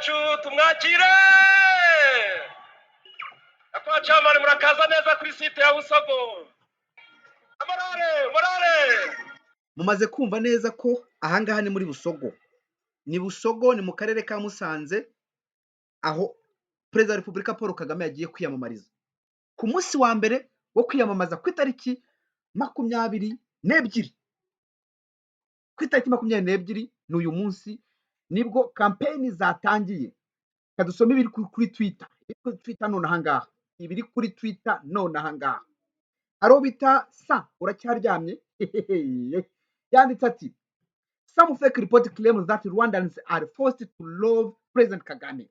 Wacu tumwakire. Nyakubahwa chairman, murakaza neza kuri site ya Busogo. Morale, morale! Mumaze kumva neza ko ahangaha ni muri Busogo. Ni Busogo, ni mu karere ka Musanze, aho Perezida wa Repubulika Paul Kagame yagiye kwiyamamariza. Ku munsi wa mbere wo kwiyamamaza, ku itariki 22, ku itariki 22, ni uyu munsi, nibwo campaign zatangiye. Reka dusome ibiri kuri Twitter, ibiri kuri Twitter none ahangaha, ibiri kuri Twitter none ahangaha. Hari uwo bita Sa Uracyaryamye, yanditse ati: "Some fake report claims that Rwandans are forced to love President Kagame."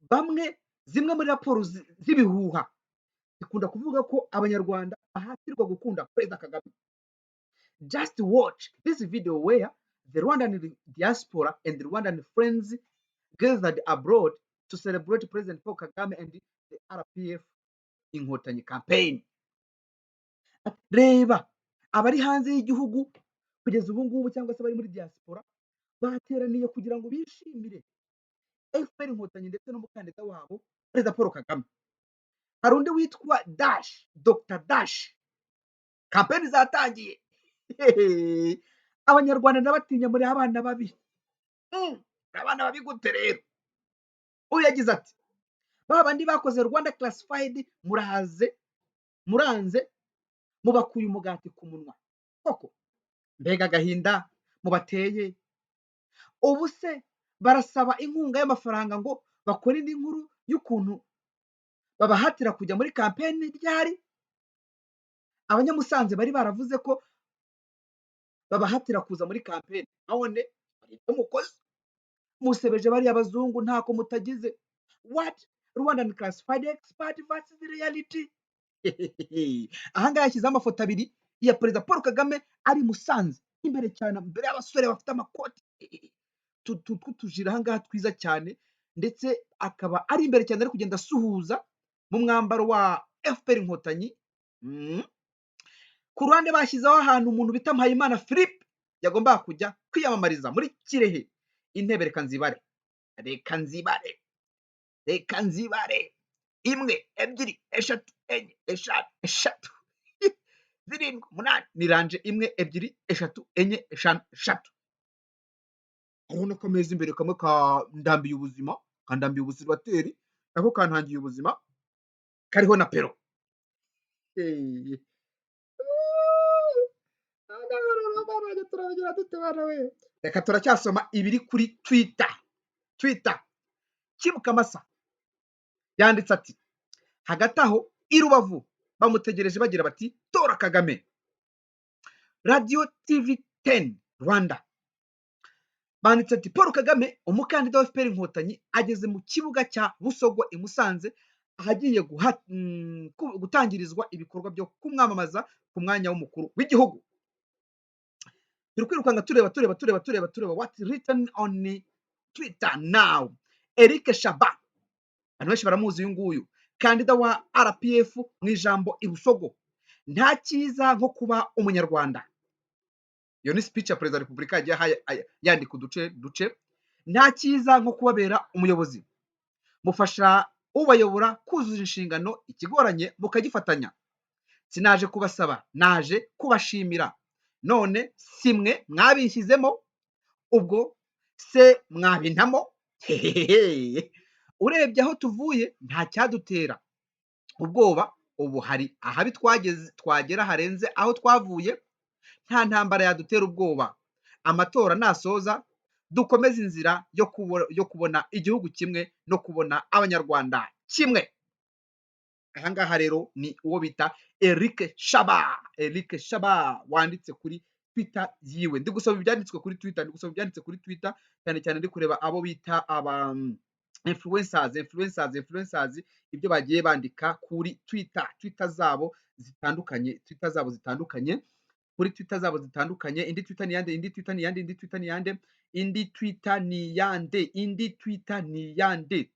Bamwe, zimwe muri raporo z'ibihuha zikunda kuvuga ko Abanyarwanda bahatirwa gukunda Perezida Kagame. "Just watch this video where the Rwandan diaspora and the Rwandan friends gathered abroad to celebrate President Paul Kagame and the RPF Inkotanyi campaign." Ati: "Reba abari hanze y'igihugu kugeza ubu ngubu, cyangwa se bari muri diaspora, bateraniye kugira ngo bishimire FPR Inkotanyi ndetse n'umukandida wabo Perezida Paul Kagame." Hari undi witwa Dash, Dr Dash: "Campaign zatangiye. Abanyarwanda ndabatinya, muri abana babi." Abana babi gute rero? Uyu yagize ati: "Ba bandi bakoze Rwanda Classified, murahaze, muranze, mubakuye umugati ku munwa koko. Mbega agahinda mubateye! Ubu se barasaba inkunga y'amafaranga ngo bakore indi nkuru y'ukuntu babahatira kujya muri campaign ryari? Abanyamusanze bari baravuze ko babahatira kuza muri campaign, none hari ibyo mukoze, musebeje bariya bazungu, ntako mutagize. What Rwandan classified expert versus reality." Ahangaha yashyizeho amafoto abiri ya Perezida Paul Kagame ari i Musanze imbere cyane, imbere y'abasore bafite amakoti tw'utujire ahangaha twiza cyane, ndetse akaba ari imbere cyane ari kugenda asuhuza mu mwambaro wa FPR Inkotanyi. Ku ruhande bashyizeho ahantu umuntu bita Mpayimana Philippe yagombaga kujya kwiyamamariza muri Kirehe. Intebe, reka nzibare, reka nzibare, reka nzibare: imwe, ebyiri, eshatu, enye, eshanu, eshatu, zirindwi, umunani, ni rangée imwe, ebyiri, eshatu, enye, eshanu, eshatu. Hariho n'akameza imbere kamwe ka Ndambiye Ubuzima, ka Ndambiye Ubusiribateri, nako kantangiye ubuzima, kariho na pero. Turabigira dute bana we? Reka turacyasoma ibiri kuri Twitter. Twitter, Kim Kamasa yanditse ati: "Hagati aho i Rubavu bamutegereje bagira bati 'Tora Kagame.'" Radiyo TV 10 Rwanda banditse ati: "Paul Kagame, umukandida wa FPR Inkotanyi, ageze mu kibuga cya Busogo i Musanze, ahagiye gutangirizwa ibikorwa byo kumwamamaza ku mwanya w'umukuru w'igihugu." Turi kwirukanka tureba, tureba, tureba, tureba, tureba what written on Twitter now. Eric Shaba, abantu benshi baramuzi uyu nguyu, kandida wa RPF, mu ijambo i Busogo: "Nta cyiza nko kuba Umunyarwanda." Iyo ni speech ya Perezida wa Repubulika yagiye yandika uduce duce. "Nta cyiza nko kubabera umuyobozi, mufasha ubayobora kuzuza inshingano, ikigoranye mukagifatanya. Sinaje kubasaba, naje kubashimira. None si mwe mwabishyizemo? Ubwo se mwabintamo hehehe? Urebye aho tuvuye, nta cyadutera ubwoba. Ubu hari ahabi twageze, twagera harenze aho twavuye. Nta ntambara yadutera ubwoba. Amatora nasoza, dukomeze inzira yo kubona igihugu kimwe no kubona Abanyarwanda kimwe." Aha ngaha rero ni uwo bita Eric Shaba, Eric Shaba wanditse kuri Twitter yiwe. Ndi gusoma ibyanditswe kuri Twitter, ndi gusoma ibyanditse kuri Twitter, cyane cyane ndi kureba abo bita aba influencers, influencers, influencers, ibyo bagiye bandika kuri Twitter, Twitter zabo zitandukanye, Twitter zabo zitandukanye, kuri Twitter zabo zitandukanye. Indi Twitter ni yande? Indi Twitter ni yande? Indi Twitter ni yande? Indi Twitter ni yande? Indi Twitter ni yande?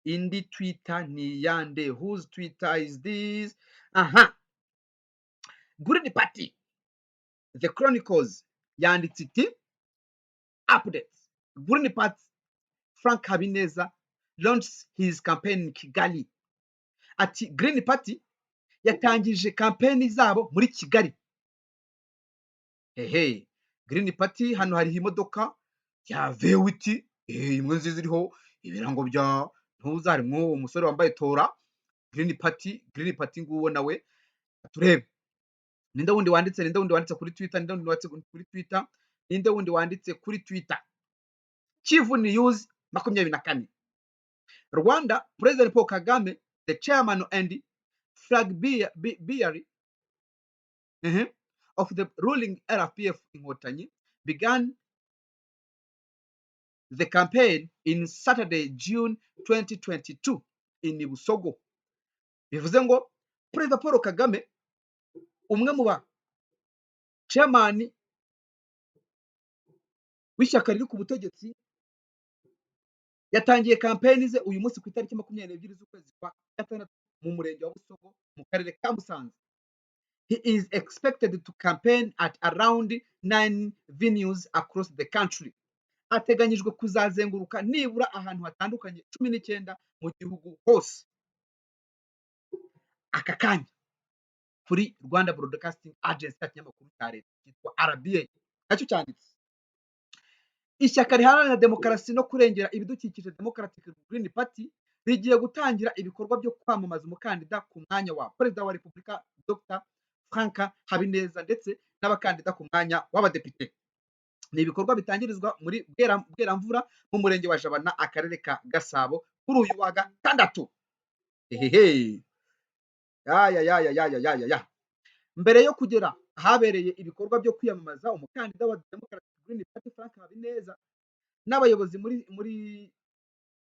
Indi Twitter ni yande? Whose Twitter is this? Aha, Green Party, The Chronicles yanditse iti: "Updates: Green Party Frank Habineza launched his campaign in Kigali. Ati Green Party yatangije campaign zabo muri Kigali. Hehe, Green Party, hano hariho imodoka ya V8, imwe nziza iriho ibirango bya ntuza, harimwo umusore wambaye tora Green Party. Green Party nguwo nawe. Turebe ninde wundi wanditse, ninde wundi wanditse kuri Twitter, ninde wundi wanditse kuri Twitter, ninde wundi wanditse kuri Twitter. Kivu News 24, Rwanda: President Paul Kagame, the chairman and flag bearer of the ruling RPF Inkotanyi, began the campaign in Saturday, June 2022 in Busogo. Bivuze ngo Perezida Paul Kagame, umwe mu ba chairman w'ishyaka riri ku butegetsi, yatangiye campaign ze uyu munsi ku itariki 22 z'ukwezi kwa gatandatu mu murenge wa Busogo mu karere ka Musanze. He is expected to campaign at around nine venues across the country. Ateganyijwe kuzazenguruka nibura ahantu hatandukanye 19 mu gihugu hose. Aka kanya kuri Rwanda Broadcasting Agency, ikinyamakuru cya leta cyitwa RBA nacyo cyanditse: ishyaka riharanira demokarasi no kurengera ibidukikije, Democratic Green Party, rigiye gutangira ibikorwa byo kwamamaza umukandida ku mwanya wa perezida wa repubulika, Dr Frank Habineza, ndetse n'abakandida ku mwanya w'abadepite. Ni ibikorwa bitangirizwa muri Bweramvura mu murenge wa Jabana, akarere ka Gasabo, kuri uyu wa gatandatu. Hehehe, ya ya ya ya ya ya ya ya ya. Mbere yo kugera ahabereye ibikorwa byo kwiyamamaza, umukandida wa Democratic Green Party Frank Habineza n'abayobozi muri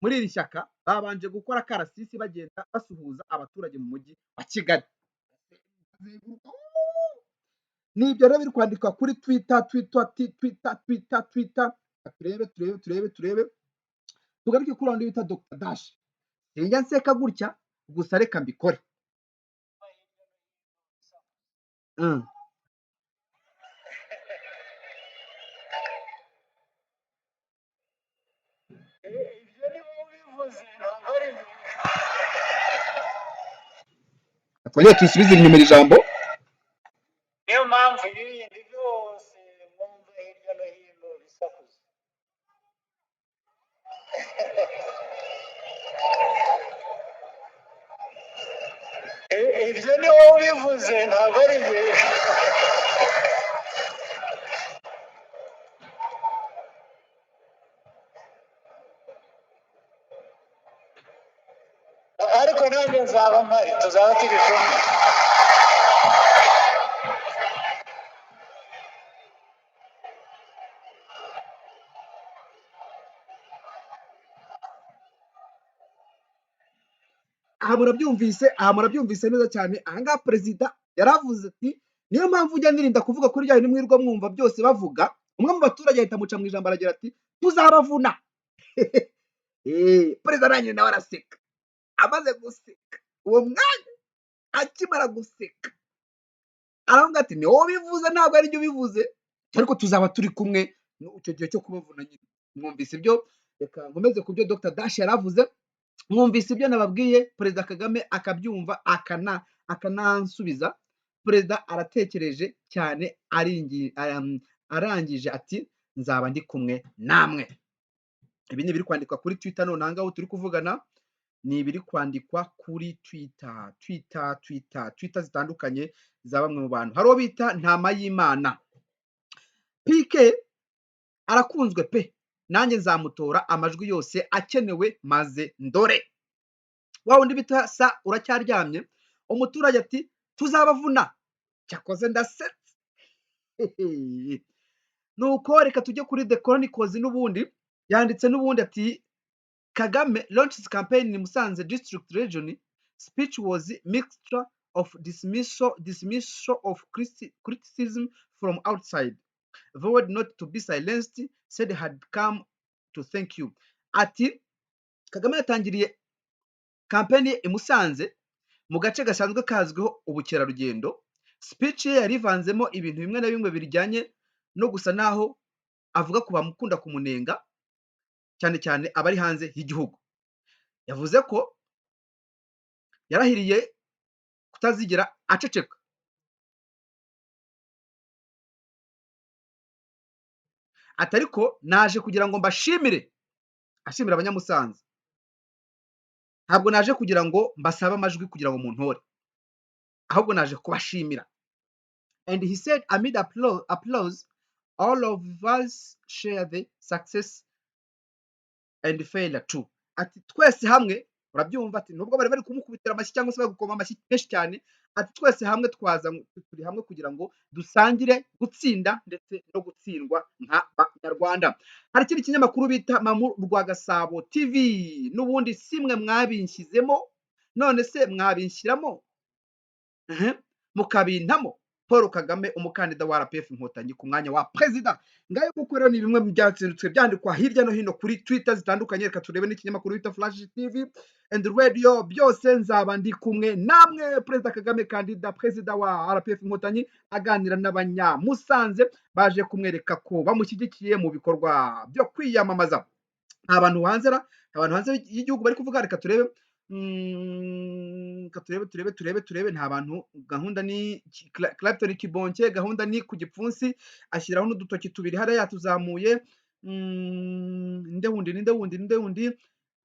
iri shyaka babanje gukora akarasisi, bagenda basuhuza abaturage mu mujyi wa Kigali. Ni ibyo rero biri kwandikwa kuri Twitter, Twitter, Twitter, Twitter, Twitter. Turebe, turebe, turebe, turebe, tugaruke kuri wundi bita Dr Dash. Sinjya nseka gutya gusa, reka mbikore. Ibyo ni wowe ubivuze, ntabwo ari njye. Twongere tuyisubize inyuma iri jambo. Niyo mpamvu ibindi byose mwumva hirya no hino bisakuza. Ibyo ni wowe ubivuze, ntabwo ari njye. Ariko nanjye nzaba mpari, tuzaba turi kumwe. Aha murabyumvise, aha murabyumvise neza cyane. Aha ngaha perezida yaravuze ati: "Niyo mpamvu ujya nirinda kuvuga kuri bya bintu mwirirwa mwumva byose bavuga." Umwe mu baturage ahita amuca mu ijambo, aragira ati: "Tuzabavuna." Perezida arangije nawe araseka. Amaze guseka, uwo mwanya akimara guseka, aravuga ati: "Ni wowe ubivuze, ntabwo ari njye ubivuze, ariko tuzaba turi kumwe icyo gihe cyo kubavuna nyine." Mwumvise ibyo. Reka nkomeze ku byo Dr Dash yaravuze. Mwumvise ibyo nababwiye, Perezida Kagame akabyumva, akanansubiza. Perezida aratekereje cyane, arangije ati: "Nzaba ndi kumwe namwe." Ibi ni ibiri kwandikwa kuri Twitter none aha ngaha turi kuvugana, ni ibiri kwandikwa kuri Twitter, Twitter, Twitter, Twitter zitandukanye za bamwe mu bantu. Hari uwo bita Ntama y'Imana: "PK arakunzwe pe, nanjye nzamutora amajwi yose akenewe maze ndore." Wa wundi bita Sa Uracyaryamye, umuturage ati: "Tuzabavuna." Cyakoze ndasetse. Nuko reka tujye kuri The Chronicles. N'ubundi yanditse n'ubundi ati: "Kagame launches campaign in Musanze district region. Speech was mixture of dismissal of criticism from outside, vowed not to be silenced, said had come to thank you." Ati Kagame yatangiriye campaign ye i Musanze mu gace gasanzwe kazwiho ubukerarugendo. Speech ye yari ivanzemo ibintu bimwe na bimwe bijyanye no gusa naho avuga ku bamukunda kumunenga. cyane cyane abari hanze y'igihugu. Yavuze ko yarahiriye kutazigera aceceka. Ati ariko naje kugira ngo mbashimire, ashimira Abanyamusanze. Ntabwo naje kugira ngo mbasabe amajwi kugira ngo muntore, ahubwo naje kubashimira. And he said amid applause, all of us share the success and failure too. Ati twese hamwe, urabyumva, ati nubwo bari bari kumukubitira amashyi cyangwa se bari gukoma amashyi menshi cyane, ati twese hamwe twaza turi hamwe kugira ngo dusangire gutsinda ndetse no gutsindwa nk'Abanyarwanda. Hari ikindi kinyamakuru bita Mamu Rwagasabo TV, n'ubundi simwe mwabinshyizemo, none se mwabinshyiramo mukabintamo. Paul Kagame umukandida wa RPF Inkotanyi ku mwanya wa perezida. Ngayo kuko rero ni bimwe mu byatsinzwe byandikwa hirya no hino kuri Twitter zitandukanye. Reka turebe n'ikinyamakuru bita Flash TV and Radio, byose nzaba ndi kumwe namwe. Perezida Kagame kandida perezida wa RPF Inkotanyi aganira n'Abanyamusanze baje kumwereka ko bamushyigikiye mu bikorwa byo kwiyamamaza. Nta bantu hanze ra, abantu hanze y'igihugu bari kuvuga. Reka turebe, reka turebe turebe turebe turebe. Nta bantu. Gahunda ni Clapton Kibonke, gahunda ni ku gipfunsi, ashyiraho n'udutoki tubiri hariya yatuzamuye. Ninde wundi, ninde wundi, ninde wundi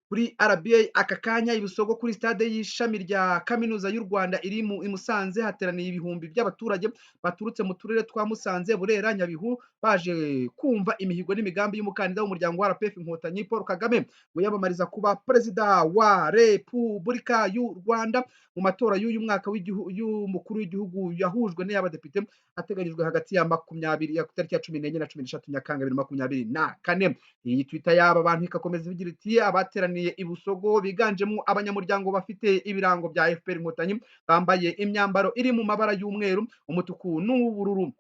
kuri RBA aka kanya? Ibisogo kuri stade y'ishami rya Kaminuza y'u Rwanda iri mu i Musanze hateraniye ibihumbi by'abaturage baturutse mu turere twa Musanze, Burera, Nyabihu, baje kumva imihigo n'imigambi y'umukandida w'umuryango wa RPF Inkotanyi Paul Kagame wiyamamariza kuba perezida wa Repubulika y'u Rwanda mu matora y'uyu mwaka y'umukuru w'igihugu yahujwe n'ay'abadepite, ateganyijwe hagati ya 20 ya tariki ya 14 na 13 Nyakanga 2024. Iyi Twitter y'aba bantu ikakomeza igira iti: abateraniye i Busogo biganjemo abanyamuryango bafite ibirango bya FPR Inkotanyi, bambaye imyambaro iri mu mabara y'umweru, umutuku n'ubururu,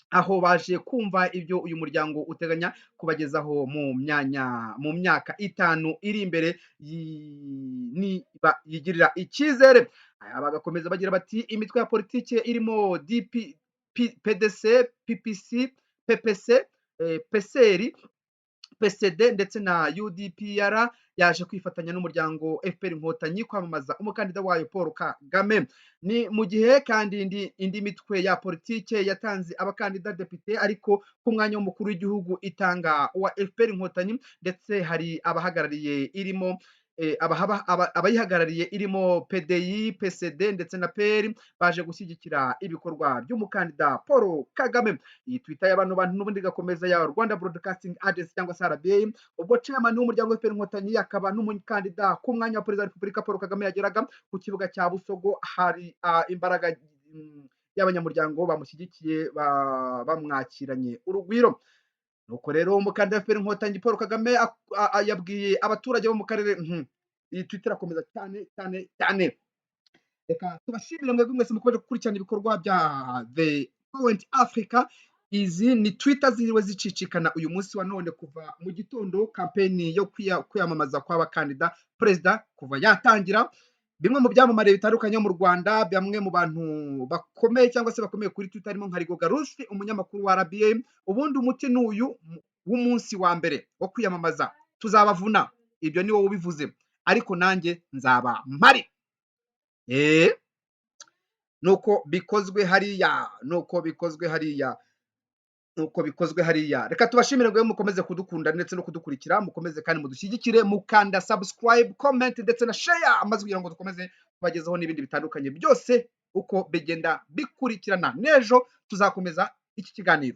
aho baje kumva ibyo uyu muryango uteganya kubagezaho mu myanya mu myaka 5 iri imbere niba yigirira icyizere. Aya bagakomeza bagira bati imitwe ya politiki irimo DP, PDC, PPC, PPC, PCR, PSD ndetse na UDPR yaje kwifatanya n'umuryango FPR Inkotanyi kwamamaza umukandida wayo Paul Kagame. Ni mu gihe kandi indi mitwe ya politike yatanze abakandida depite, ariko ku mwanya w'umukuru w'igihugu itanga uwa FPR Inkotanyi, ndetse hari abahagarariye irimo abayihagarariye irimo PDI, PSD ndetse na PR baje gushyigikira ibikorwa by'umukandida Paul Kagame. Iyi Twitter y'abantu bantu n'ubundi igakomeza ya Rwanda Broadcasting Agency cyangwa se RBA. Ubwo chairman w'umuryango FPR Inkotanyi akaba n'umukandida ku mwanya wa perezida wa Repubulika Paul Kagame yageraga ku kibuga cya Busogo, hari imbaraga y'abanyamuryango bamushyigikiye bamwakiranye urugwiro. Nuko rero umukandida FPR Inkotanyi Paul Kagame yabwiye abaturage bo mu karere. Iyi Twitter irakomeza cyane cyane cyane. Reka tubashimire mwebwe mwese mukomeje gukurikirana ibikorwa bya The Point Africa. Izi ni Twitter ziriwe zicicikana uyu munsi wa none kuva mu gitondo, kampeni yo kwiyamamaza kw'abakandida perezida kuva yatangira. Bimwe mu byamamare bitandukanye mu Rwanda, bamwe mu bantu bakomeye cyangwa se bakomeye kuri Twitter, harimo nka Rigoga Rusi, umunyamakuru wa RBA. Ubundi umuti ni uyu w'umunsi wa mbere wo kwiyamamaza, tuzabavuna. Ibyo ni wowe ubivuze, ariko nanjye nzaba mpari. Nuko bikozwe hariya, nuko bikozwe hariya, nuko bikozwe hariya. Reka tubashimire ngo mukomeze kudukunda ndetse no kudukurikira, mukomeze kandi mudushyigikire mukanda subscribe, comment ndetse na share, maze kugira ngo dukomeze kubagezaho n'ibindi bitandukanye byose uko bigenda bikurikirana. N'ejo tuzakomeza iki kiganiro.